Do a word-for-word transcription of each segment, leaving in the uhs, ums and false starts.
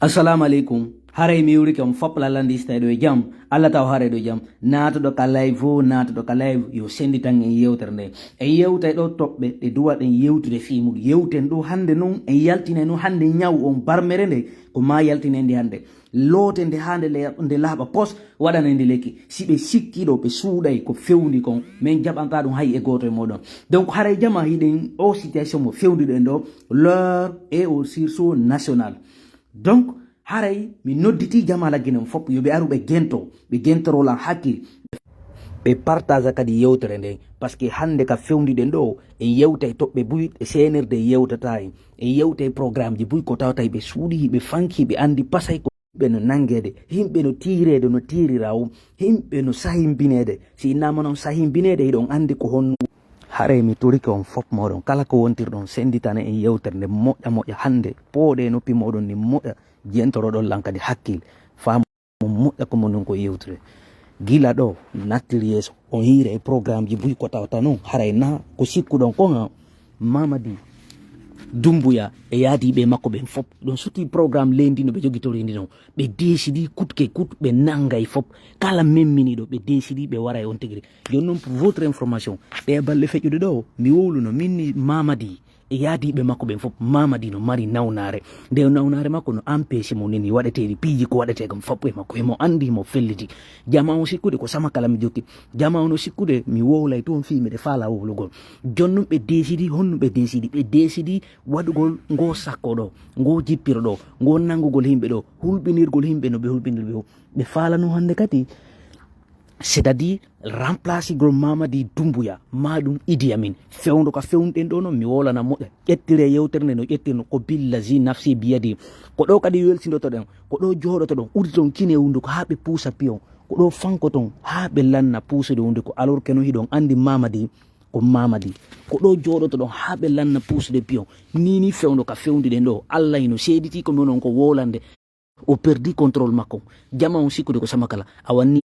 Assalamu aleykum. Haray mi yurike on fop lallandi istay ɗo e jam. Allah taw haray ɗo e jam. Naatuɗo ka live o, naatuɗo ka live, yo sendi tan en yewtere nde. En yewtay ɗo toɓɓe ɗe duwaɗen yewtude fii mum. Yewten ɗo hannde non, en yaltinay non hannde ñaw on barmere nde, ko ma yaltinen ndi hannde. Looten nde haa nde le-, nde laaɓa pos, waɗanen nde lekki. Si ɓe sikki ɗo, ɓe suuɗay ko fewndi kon, min jaɓanta ɗum hay e gooto e mooɗon. Donc haray jama hiɗen o situation mo fewndiɗen ɗo, l'heure est au sursaut national. Donc haray mi nodditi jama lagge nen fop yo ɓe aru ɓe gento, ɓe gentoro lan hakkil, ɓe partage kadi yewtere nden, parce que hannde ka fewndiɗen ɗo en yewtay toɓɓe buy e C N R D yewtata en, en yewtay programme ji buy ko tawata ɓe suuɗi, ɓe fanki, ɓe andi pasay ko ɓe no nangede, himɓe no tiirede no tiirira o, himɓe no sahimbinede. Si innama non sahimbinede, hiɗon andi ko honno. Haray mi torike on fop moɗon, kala ko wontirɗon senditane en yewtere nde moƴƴa moƴƴa hannde, pooɗe e noppi moɗon ni moƴƴa, jentoroɗon lan kadi hakkil, faamu moƴƴa ko mon non ko yewtere. Gila ɗo nattir yeeso, on hiira e programme ji buy ko tawata non, haray na ko sikkuɗon kon ha Mamadi Dumbuya e yaadiiɓe makko ɓen fop. Ɗon suti programme leydi no ɓe jogitori ndi non. Ɓe décidi coûte que coûte, ɓe nangay fop. Kala memminiɗo, ɓe décidi ɓe waray on tigiri. Jooni non, pour votre information, ɗe balɗe feƴƴuɗe ɗo, mi wowluno, min ni Mamadi e yaadiiɓe makko ɓen fop, Mamadi no mari nawnaare. Nde nawnaare makko no empêche mo nini waɗeteeɗi piiji ko waɗetee kam fop e makko. Himo andi, himo felliti. Jama on sikkude ko sama kala mi jokki. Jama on no sikkude mi wowlay toon fii miɗe faala wowlugol. Jooni non ɓe décidi, honno ɓe décidi? Ɓe décidi waɗugol ngo sakko ɗo, ngo jippiro ɗo, ngo nangugol himɓe ɗo, hulɓinirgol himɓe no ɓe hulɓiniri ɓe. Ɓe faalano hannde kadi, c'est-à-dire remplacigol Mamadi Dumbuya, ma ɗum Idi Amin. Fewndo ka fewnɗen ɗo non, mi wolana moƴƴa. Ƴettire yewtere nde no ƴettirno ko billazi nafsi biyadi. Ko ɗo kadi welsindotoɗen, ko ɗo jooɗotoɗon, udditon kine hunduko haa ɓe puusa piyon. Ko ɗo fankoton haa ɓe lanna puusude hunduko, alors que non hiɗon andi Mamadi ko Mamadi. Ko ɗo jooɗotoɗon haa ɓe lanna puusude piyon. Ni ni fewndo ka fewndiɗen ɗo, Allah hino seediti ko mi onon ko wolande. O perdi contrôle makko. Jama on sikkude ko sama kala. Awa ni,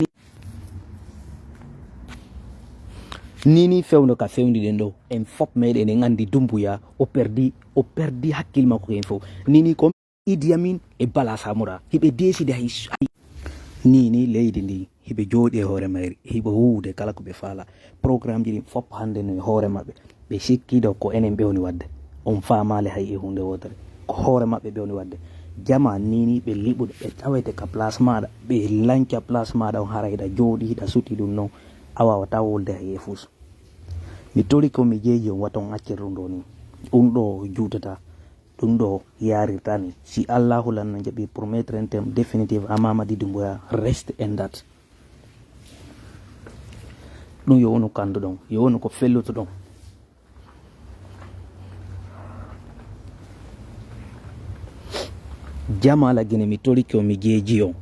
ni ni fewndo ka fewndiɗen ɗo, en fop meɗen en andi Dumbuya, o perdi, o perdi hakkil makko ko en fof. Ni ni ko Idi Amin e Bala Samora. Hiɓe décidi hay, hay. Ni ni leydi ndi, hiɓe jooɗi e hoore mayri, hiɓe huwude kala ko ɓe faala. Programme ji ɗin fop hannde no e hoore maɓɓe. Ɓe sikki ɗo ko enen ɓe woni waɗde. On faamaali hay e huunde wootere. Ko hoore maɓɓe ɓe woni waɗde. Jama ni ni ɓe liɓude, ɓe tawete ka place maaɗa, ɓe lanca place maaɗa on, hara hiɗa jooɗi, hiɗa suti ɗum non, a waawata wolde hay e fuus. Mi tori ko mi jeeji on, wata on accir ɗum ɗo ni. Ɗum ɗo juutata. Ɗum ɗo yarirta ni. Si Allahu lanno jaɓi pour mettre un terme définitif à Mamadi Doumbouya, reste in that. Ɗum yo wonu kanduɗon, yo wonu ko fellutuɗon. Jamala Gine, mi torike on, mi jeeji on.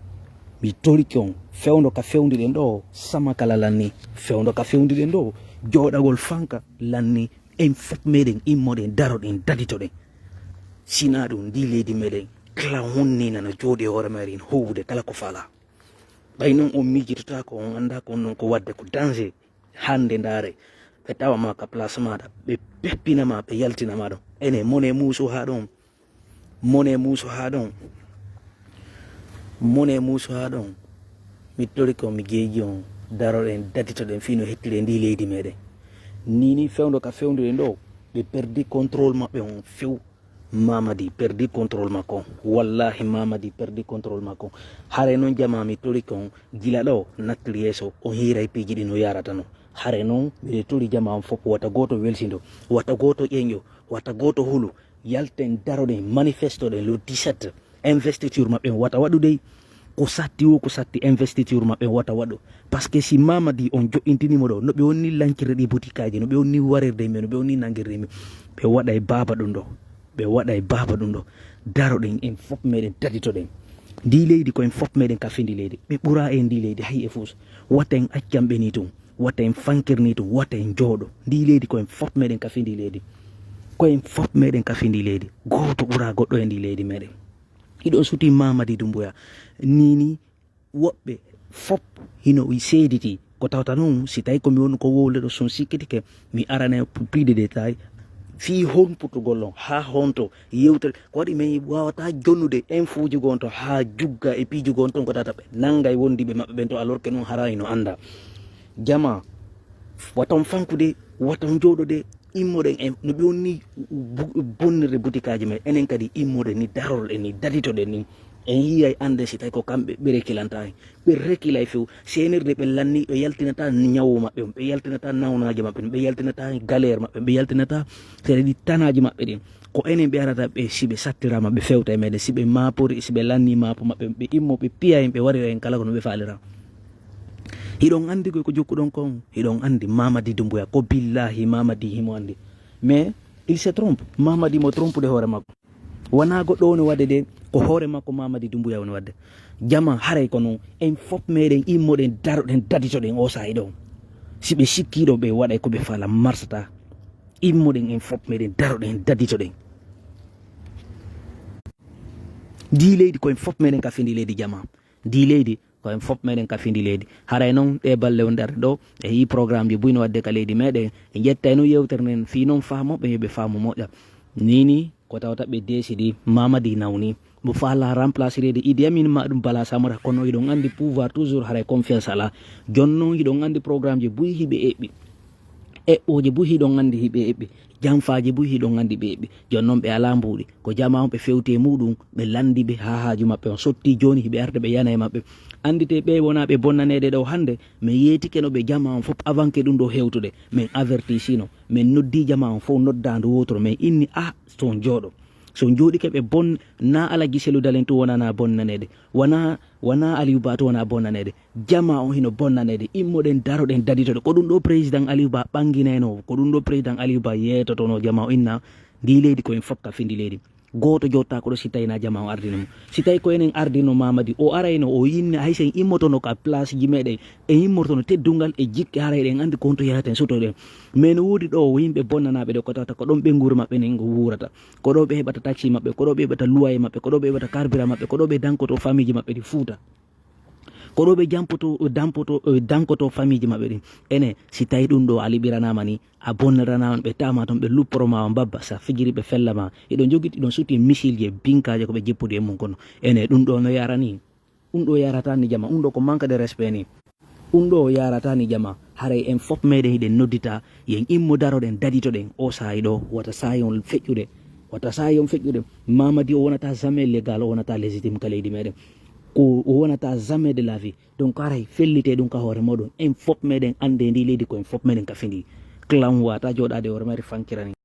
Mi torike on, fewndo ka fewndiɗen ɗo, sama kala lanni. Fewndo ka fewndiɗen ɗo, jooɗagol fanka lanni. En fop meɗen immoɗen, daroɗen, daditoɗen. Sina ɗum, ndi leydi meɗen, kala honni nana jooɗi e hoore mayri, en howude kala ko faala. Ɓay non on miijitotaako, on anndaako, on non ko waɗde ko danger. Hannde ndaare, ɓe tawa ma ka place maaɗa, ɓe peppina ma, ɓe yaltina ma ɗon. Ene mone muuso haa ɗon. Mone muuso haa ɗon. Mone muuso haa ɗon. Mi torike on, mi jeeji on, daroɗen, daditoɗen fii no hettire ndi leydi meɗen. Ni ni fewndo ka fewnduɗen ɗo, ɓe perdi contrôle maɓɓe on few. Mamadi perdi contrôle makko. Wallahi, Mamadi perdi contrôle makko. Hare non jama, mi torike on, gila ɗo nattir yeeso, on hiiray piiji ɗi no yarata no. Hare non, miɗe tori jama on fop, wata gooto welsindo, wata gooto ƴeñƴo, wata gooto hulu. Yalten, daroɗen, manifestoɗen le dix-sept. Investiture maɓɓe on wata waɗu dey. Ko satti o, ko satti investiture maɓɓe on wata waɗu. Parce que si Mamadi on jo'intini mo ɗo, no ɓe wonni lancirde ɗi botikaaji, no ɓe wonni warirde mi, no ɓe wonni nangirde mi, ɓe waɗay baaba ɗum ɗo. Ɓe waɗay baaba ɗum ɗo. Daroɗen en fop meɗen daditoɗen. Ndi leydi ko en fop meɗen kafi ndi leydi. Ɓe ɓura en ndi leydi hay e fuus. Wata en accan ɓe ni tun. Wata en fankir ni tun. Wata en jooɗo. Ndi leydi ko en fop meɗen kafi ndi leydi. Ko en fop meɗen kafi ndi leydi. Gooto ɓura goɗɗo e ndi leydi meɗen. Hiɗon suti Mamadi Dumbuya. Ni ni woɓɓe fop hino seediti. Ko tawata non, si tawi ko mi woni ko wowle ɗo, sun sikkitike, mi arane plus de détail. Fii honputugol on, haa honto yewtere, ko waɗi min waawataa jonnude infoji gon to haa jugga e piiji gon ton ko tata ɓe nangay wondiiɓe maɓɓe ɓen to, alors que non haray no annda. Jama, wata on fankude, wata on jooɗode, immoɗen en, no ɓe wonni bu-, bonnirde butikaaji men, enen kadi immoɗen ni, daroɗen ni, daditoɗen ni. En yiyay annde si tawi ko kamɓe ɓe rekilanta en. Ɓe rekilay few. Seenirde ɓe lanni, ɓe yaltinata ñawu maɓɓe on, ɓe yaltinata nawnaaje maɓɓe on, ɓe yaltinata galère maɓɓe on, ɓe yaltinata seeɗa ɗi tanaaji maɓɓe ɗin. Ko enen ɓe arata ɓe, si ɓe sattiraama, ɓe fewta e meɗen, si ɓe maapori, si ɓe lanni maapo maɓɓe on, ɓe immo, ɓe piya en, ɓe warira en kala ko no ɓe faalira. Hiɗon anndi ko, ko jokkuɗon kon, hiɗon anndi Mamadi Doumbouya, ko billahi Mamadi himo anndi. Mais il se trompe, Mamadi mo trompude hoore makko. Wonaa goɗɗo woni waɗde de, ko hoore makko Mamadi Doumbouya woni waɗde. Jama, haray ko non, en fof meɗen immoɗen, daroɗen, daditoɗen o saa'i ɗo. Si ɓe sikkiiɗo ɓe waɗay ko ɓe faala, marsata. Immoɗen en fof meɗen, daroɗen, daditoɗen. Ndi leydi ko en fof meɗen ka findi leydi, jama. Ndi leydi ko en fof meɗen ka findi leydi. Haray non ɗe balle wonde arde ɗo, e yi programme ji buy no waɗde ka leydi meɗen. E ƴettay non yewtere nden fii non faamoɓe yo ɓe faamu moƴƴa. Nini ko tawata ɓe décidi Mamadi nawni. Mo faala remplacereede Idi Amin ma ɗum Bala Samara, kono hiɗon anndi pouvoir toujours haray confiance alaa. Jooni non hiɗon anndi programme ji buy hiɓe eɓɓi. Eɓɓooji buy hiɗon anndi hiɓe eɓɓi. Janfaaji buy hiɗon anndi ɓe eɓɓi. Jooni non ɓe alaa mbuuɗi. Ko jama on ɓe fewti e muɗum, ɓe lanndi ɓe haa haaju maɓɓe on sotti. Jooni hiɓe arde ɓe yana e maɓɓe. Anndite ɓe wona ɓe bonnaneede ɗo hannde, min yeetike no ɓe jama on fof avant que ɗum ɗo hewtude. Min avertisino, min noddi jama on fof noddaandu wootoro, min inni, ah, so on jooɗo. So on jooɗike ɓe bon, na ala giselu dalen tu wonana bonnaneede. Wona, wona Aliou Ba tu wona bonnaneede. Jama on hino bonnaneede. Immoɗen, daroɗen, daditoɗen. Ko ɗum ɗo président Aliou Ba ɓanginayno. Ko ɗum ɗo président Aliou Ba yeetotono jama on inna. Ndi leydi ko en fof ka findi leydi. Gooto jotta ko ɗo si tawi na jama on ardino mo. Si tawi ko enen ardino Mamadi, o arayno, o yinni, hay sen immotono ka place ji meɗen, en immortono teddungal e jikke, haray eɗen anndi ko honto yahata en sutoɗen. Mais no woodi ɗo yimɓe bonnanaaɓe ɗo ko tawata ko ɗon ɓe nguura maɓɓe nen wuurata. Ko ɗo ɓe heɓata taxi maɓɓe, ko ɗo ɓe heɓata loyer maɓɓe, ko ɗo ɓe heɓata carburant maɓɓe, ko ɗo ɓe dankoto famille ji maɓɓe ɗi Fuuta. Ko ɗo ɓe jampoto, dampoto, eh, dankoto famille ji maɓɓe ɗin. Ene, si tawi ɗum ɗo a liɓiranaama ni, a bonniranaama, ɓe tawama toon, ɓe lupporoma on babba, sa fijiri ɓe fellama. Hiɗon jogiti, hiɗon suti missile ji e binkaaji ko ɓe jippudi e mum kono. Ene, ɗum ɗo no yarani? Ɗum ɗo yarata ni jama, ɗum ɗo ko manque de respect ni. Ɗum ɗo yarata ni jama, haray en fof meɗen hiɗen noddita, yen immo daroɗen, daditoɗen, o saayi ɗo, wata saayi on feƴƴude. Wata saayi on feƴƴude. Mamadi o wonata jamais légal, o wonata légitime ka leydi meɗen. Ko o wonata jamais de la vie. Donc haray fellite ɗum ka hoore moɗon. En fof meɗen annde ndi leydi ko en fof meɗen ka findi. Clan wata jooɗade hoore mari fankirani.